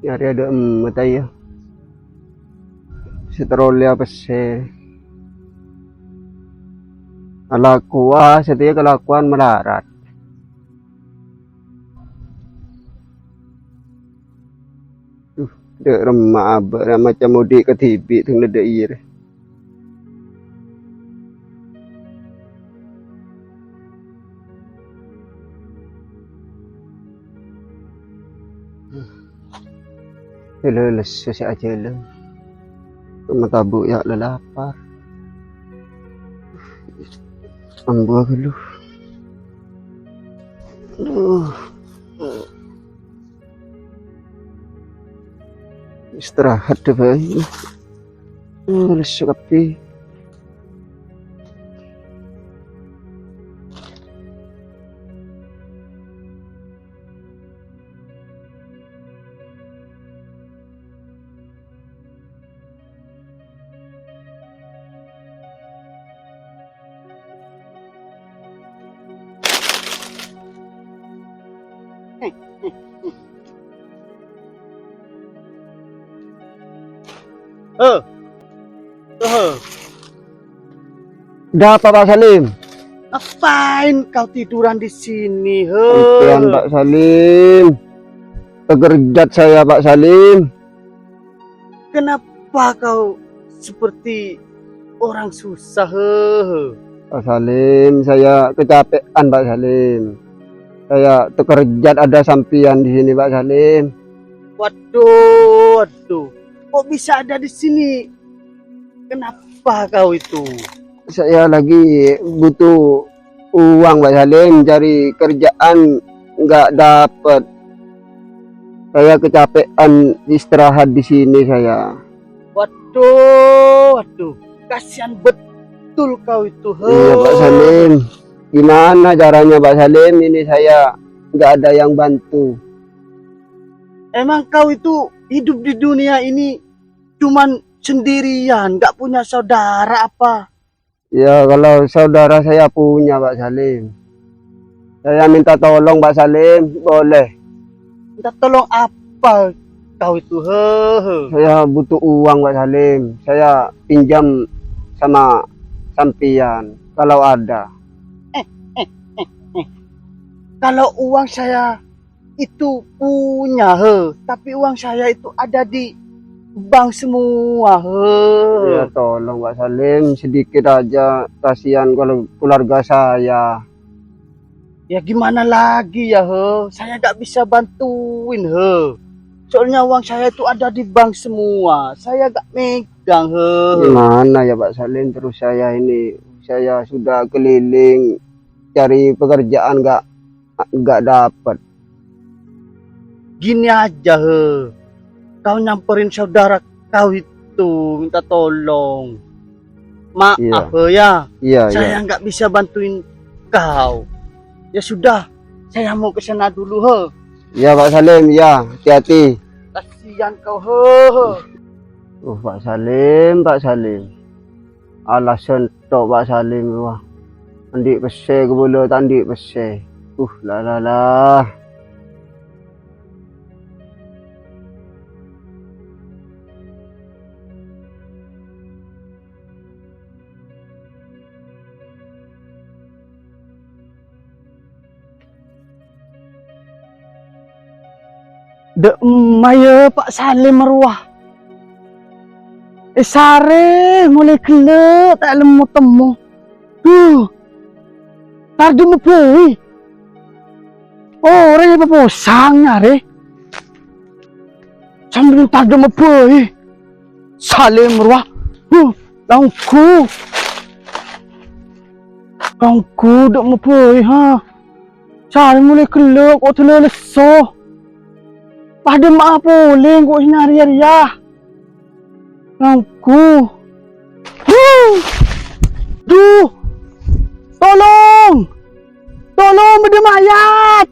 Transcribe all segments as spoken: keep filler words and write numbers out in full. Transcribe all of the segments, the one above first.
Nyarè adâ' emmet, ayo. Sè terro lèya pèssè. Alakowa satèya kalakowan malarat. Duh, dâ' remma abâ' ra macam odi' kadhibi' teng dâ' iyâ rè. Hello, lesso sè ajhâlân. Matabu' ya' lalapar. Ambu ghâllu. Aduh. Istirahat dâ' bhâi. Oh, lesso kabbhi. Eh. Eh. Ada apa, Pak Salim? Ngapain kau tiduran di sini, he? Sampeyan, Pak Salim. Terkejut saya, Pak Salim. Kenapa kau seperti orang susah, he? Pak Salim, saya kecapean, Pak Salim. Saya terkejut ada sampeyan di sini, Pak Salim. Waduh, waduh. Kok bisa ada di sini? Kenapa kau itu? Saya lagi butuh uang, Pak Salim, cari kerjaan nggak dapet. Saya kecapean istirahat di sini saya. Waduh, waduh, kasihan betul kau itu, he. Iya, Pak Salim. Gimana caranya, Pak Salim? Ini saya nggak ada yang bantu. Emang kau itu hidup di dunia ini cuman sendirian, nggak punya saudara apa? Ya, kalau saudara saya punya, Pak Salim. Saya minta tolong, Pak Salim, boleh? Minta tolong apa kau itu, he? Saya butuh uang, Pak Salim. Saya pinjam sama sampeyan, kalau ada. Eh, eh, eh, eh. Kalau uang saya itu punya, he, tapi uang saya itu ada di bank semua, he. Ya, tolong, Pak Salim, sedikit aja, kasihan kalau keluarga saya. Ya, gimana lagi ya, he? Saya gak bisa bantuin, he. Soalnya uang saya itu ada di bank semua. Saya gak megang, he. Gimana ya, Pak Salim, terus saya ini? Saya sudah keliling cari pekerjaan, gak nggak dapet. Gini aja, he. Kau nyamperin saudara kau itu, minta tolong. Maaf, iya, he, ya. Iya, saya iya, nggak bisa bantuin kau. Ya sudah, saya mau ke sana dulu, he. Iya, Pak Salim, iya, hati-hati. Kasihan kau, he, he. Uh, Pak Salim, Pak Salim. Alasan tok, Pak Salim, wah. Andi' pèssè, kabulâ ta' andi' pèssè. Uh, la, la, la. Dâ' emma ya, Pak Salim rowa. È sarè molaè ghellâ' ta' lemmo-temmo. Duh, tarjemma bhâi. Orèng èpaposang nyarè. Sambil tarjemma bhâi. Salim rowa. Huh, la ongghu. La ongghu dâ' emma bhâi, ha. Sarè molaè ghellâ' kok dâlâ lesso. Padâ emma'a polè engko' sè nyarè rèya. La ongghu. Huh! Duh! Tolong! Tolong, bâdâ mayat!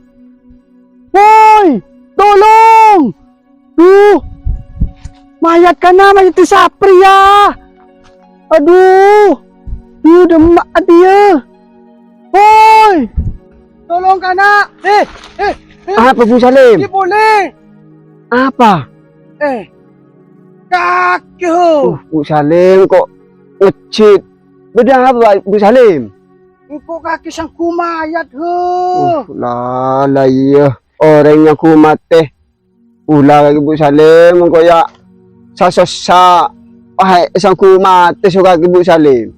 Woi! Tolong! Duh! Mayat kana, mayat Sapri ya! Aduh! Duh, dâ' emma' adiyâ! Woi! Tolong, kana! Eh, eh, eh! Apa, Bu Salim? Ini boleh! Apa? Eh, kakè, ho. Uh, Bu Salim kok ngejjhit. Bâdâ apa, Bu Salim? Engko' kakè sangghu mayat, ho. Uh, la, la iyâ. Orèng nyanggu matè. Ula kakè Bu Salim, engko' ya sa-sossa. Wah, sangghu matè so kakè Bu Salim.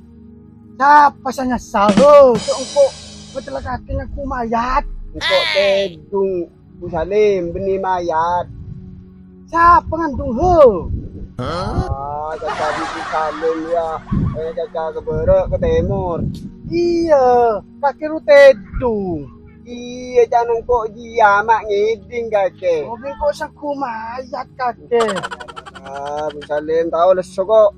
Sapa sè nyesal, ho? Cok engko' ngecelaka'aghi nyanggu mayat. Engko' tèdung. Bu Salim, bânnè mayat. Sapa ngandung, ho? Ah, caca Bu Salim, ya. Eh, caca ka bârâ', ka tèmor. Iyâ, kakè ro tèdung. Iyâ, can engko' jiyâ, ma' ngèdhing, kakè. Oh, engko' sangghu mayat, kakè. Ah, Bu Salim, tao lesso, kok.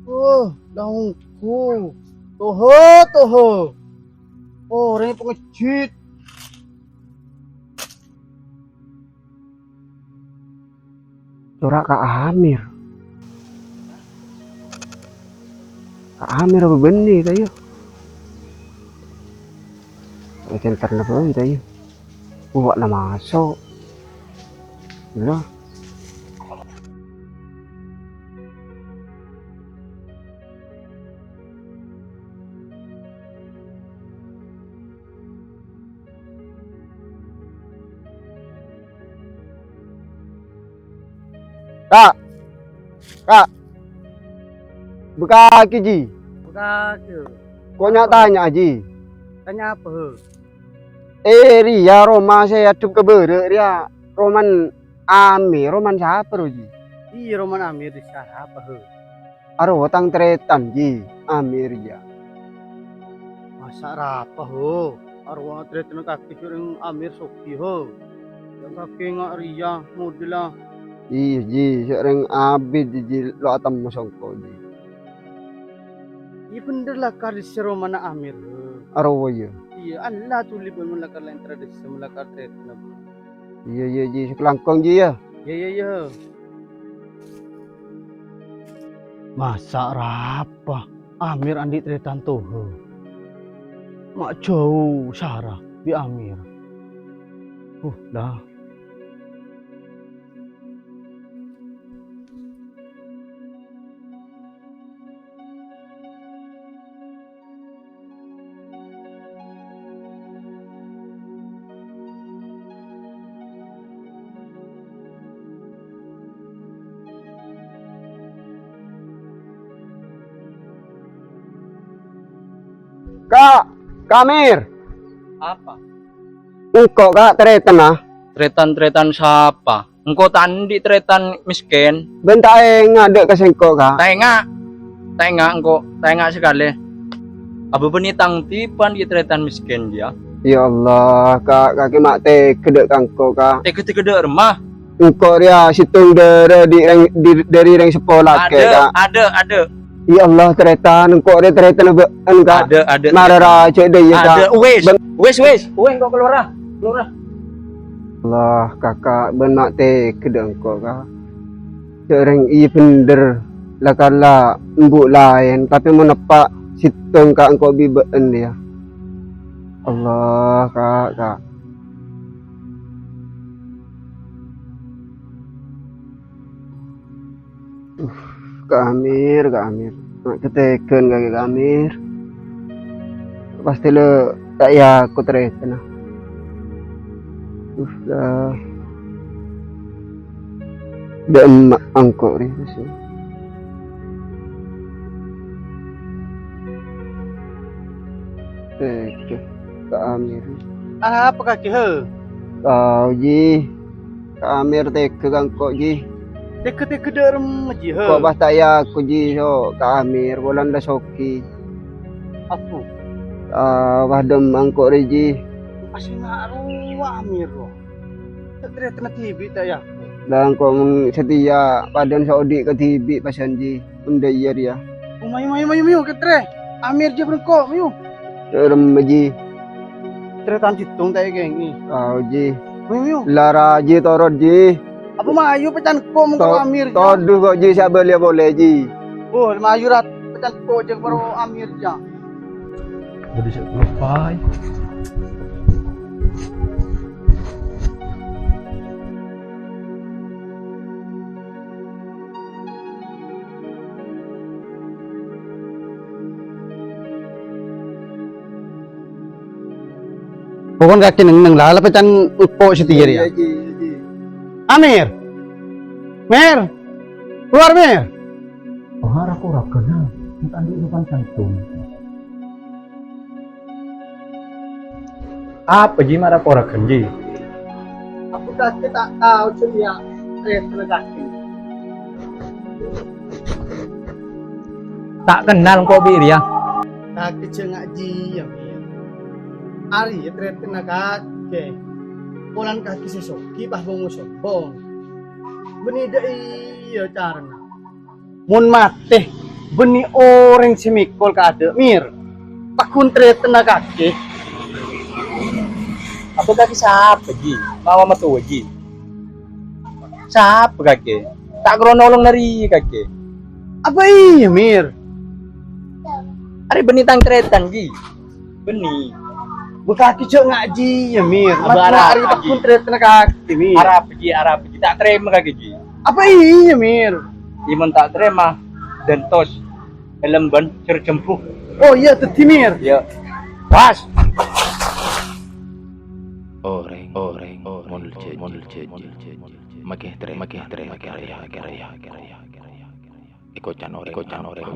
Oh, dâ' ongghu. Toho, toho. Orèng pangejjhit. Ora ka Amir. Ka Amir apa bânnè ta' iyâ? Center napa ta' iyâ? Wah, na maso'. Lho. Ka', Ka', bâkakè, Ji. Bâkakè. Ko' nya-tanya, Ji. Tanya apa, he? Eh, rèya roma sè addhep ka bârâ' rèya, romana Amir, romana sapa, ro, Ji? Iyâ, romana Amir, dissa' sapa, he? Arowa tang tarètan, Ji, Amir, jâ. Masa' rapa, ho? Arowa tarètanna kakè sè rèng Amir soghi, ho? Jâ' kakè nga' rèya modella. Iyâ, Ji, sè rèng abit, Ji, lo' atemmo songko', Ji. Iyâ bhendher la kardhissa' romana Amir, ho. Arowa, iyâ. Iyâ, Allah tuli bân mon la kar lèntar dhissa', mon la kar tarètanna. Iyâ, iyâ, Ji. Sakalangkong, Ji, yâ. Iyâ, iyâ, iyâ. Masa' rapa Amir andi' tarètan towa? Ma' jâu sara bi' Amir. Uh, dah. Ka', Ka' Amir. Apa? Engko', Ka', tarètanna. Tarètan-tarètan sapa? Engko' ta' andi' tarètan mèskèn. Bân ta' enga' dâ' ka sèngko', Ka'. Ta' enga'. Ta' enga' engko', ta' enga' sakalè. Apa bânnè tang tèbhân ghi' tarètan mèskèn, yâ? Ya Allah, Ka', kakè ma' tèghâ dâ' ka engko', Ka'. Tèghâ-tèghâ dâ' remma. Engko' rèya sèttong dârâ dâri rèng, dâri rèng seppo lakè', Ka'. Adâ', adâ', adâ'. Ya Allah, tarètan, engko' rè tarètanna bâ'en, Ka'. Adâ', adâ'. Mara rajâ dâ' iyâ, Ka'. Adâ', wis. Bân- Wis, wis. Wis, engko' kalowara. Kalowara. Allah, Kaka', bân ma' tèghâ dâ' engko', Ka'. Jâ' rèng iyâ bhendher, la kala embu' laèn, tapè mon eppa' sèttong, Ka', engko' bi' bâ'en, yâ. Allah, Ka', Ka'. Uh, Ka' Amir, Ka' Amir. Ma' katèghâ'ân kakè, Ka' Amir. Pastè la ta' èako tarètanna. Uh, la. Dâ' emma' engko' rè, sih. Tèghâ, Ka' Amir. Arapa kakè, he? Tao, Ji. Ka' Amir tèghâ ka engko', Ji. Tèghâ-tèghâ dâ' remma, Ji, he? Ko' pas ta' èako, Ji, so' Ka' Amir, polana la soghi. Apo? Ah, pas dâ' emma' engko' rè, Ji. Pas enga' rowa Amir, ro. Ta' tarètanna dhibi' ta' èako. La engko' mon satèya padâna so' odi' kadhibi' pasan, Ji. Unda iyâ rèya. Oh, mayu, mayu, mayu, mayu, kètrè. Amir jâ bârengko', mayu. Remma, Ji. Tarètan sèttong ta' èkèngè. Tao, Ji. Mayu, mayu. Lara, Ji, torot, Ji. Apa mayu pècan ko' mon To-, Amir, Ji? Todus ko', Ji, sè abâliyâ polè, Ji. Oh, mayu rat pècan ko' jâ bârâ Amir, Ji. Bâdâ sè kaloppaè. Pokon kakè neng-neng la, la pècan engko' satèya rèya. Iya, Ji, iya, Ji. Amir. Mir. Keluar, Mir. Oh, ara-kora kenal. Tandhi depan jantung. Apa, Ji, mara koragan, Ji? Aku kakè ta' tao, Jun, ya. Rètna kakè. Ta' kenal engko' bi' rèya. Kakè jhâ' ngajhi, ya, Mir. Arèya tarètanna kakè. Polana kakè sè soghi pas bhungo sombong. Bânnè dâ' iyâ carana. Mon matè, bânnè orèng sè mèkol ka adâ', Mir. Pagghun tarètanna kakè. Apa kakè sapa, Ji? Mawa matowa, Ji? Sapa kakè? Ta' kèra nolong narèya kakè. Apa iyâ, Mir? Arèya bânnè tang tarètan, Ji. Bânnè. Bâ kakè jhâ' ngajhi, ya, Mir. Apa arapa, Ji? Pagghun tarètanna kakè, Mir. Arapa, Ji? Arapa, Ji? Ta' tarèma kakè, Ji. Apa iyâ, Mir? Iyâ, mon ta' tarèma, dântos helm bân sèr jembhu. Oh, iyâ, dhâddhi, Mir. Iyâ. Pas. Orèng, orèng, mon jhâ-, mon jhâ-, makè tarè-, makè tarè-, makè tarè-, èkocan orèng, èkocan orèng,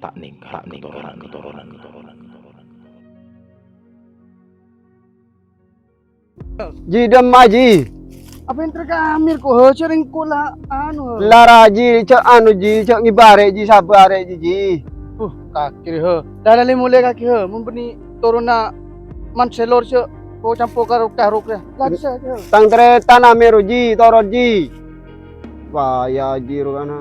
ta' nèngghâl, ta' nèngghâl katoronan, katoronan. Ji, dâmma, Ji. Apa èntar ka Amir ko', he? Sèrèng ko' la, anu, he. Lara, Ji, jhâ' anu, Ji, jhâ' ngibâ arè', Ji, sabâ arè', Ji, Ji. Uh, kakè, he. Lara lè molè kakè, he. Mon bânnè toronna man sè lor jhâ' ko' campo karo karuk, ya. Laju saja, he. Tang tarètan Amir, Ji, toron, Ji. Wah, ya, Ji, ro kana.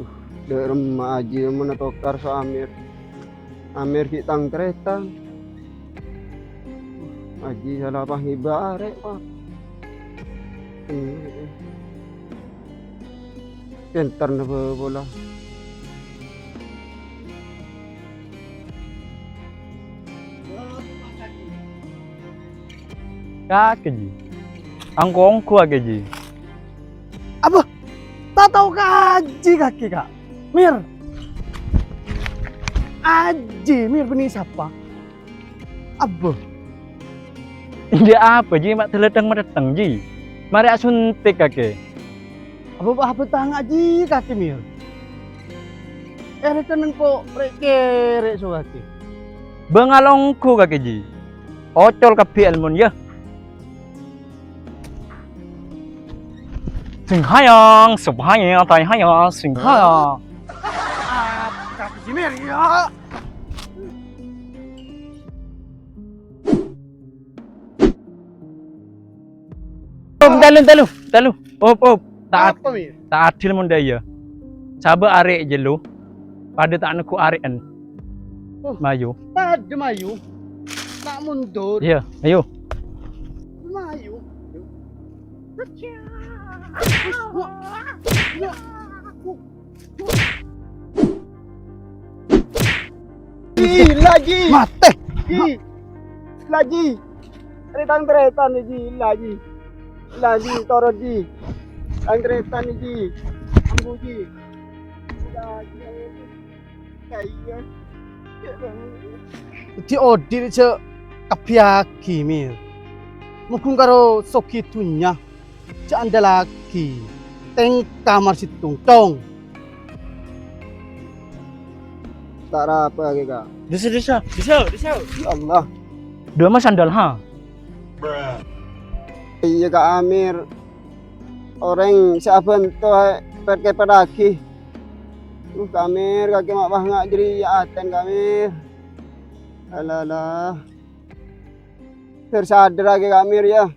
Uh, dâ' remma Aji mon atokar so Amir. Amir ghi' tang-tarètan. Aji sala pas ngibâ arè', Pak. Hmm. Pènter nèbâ pola. Kakè, Ji. Angko-ongko kakè, Ji. Apa? Ta' tao ka Aji kakè, Ka'? Mir. Aji, Mir, bânnè sapa? Abbo. Iyâ apa, Ji? Ma' dâlâdhâng matèttèng, Ji. Marè asuntik kakè. Abbo, abbo tang Aji kakè, Mir. Èrè kennèng ko' rè'-kèrè' so kakè. Bângal onggu kakè, Ji. Ocol kabbhi èlmon, yâ. Sing hayang, sing hayang, tai hayang, sing hayang. Ah, kakè, Ji, Mir, yâ. Op, talu, talu, talu. Op, op. Ta' ad-, apa, Mir? Ta' adil mon dâ' iyâ. Sabâ arè' jâllu, padâ ta' neggu' arè'en. Oh. Mayu. Padâ mayu. Ta' mundur. Iyâ, ayo. Mayu. Gila, Ji. Matè. Ji. Gila, Ji. Arè' tang-tarètan, Ji. Gila, Ji. Gila, Ji. Toron, Ji. Tang-tarètan, Ji. Ambu, Ji. Gila, Ji. Kaya. Dhâddhi odi' jhâ' kabbhiyâghi, Mir. Mughung karo soghi dhunnya. Jhâ' andâllaghi tèngka mar sèttong, Cong. Ta' arapa kakè, Ka'. Disa, disa, disa, disa. Ya Allah. Dua mas sandal, ha? Iyâ, Ka' Amir. Orèng sè abhânto, pèt-kèpèttaghi. Uh, Ka' Amir, kakè ma' bângal jârèya atèn, Ka' Amir. Alah, alah. Sadar, sadar kakè, Ka' Amir, yâ.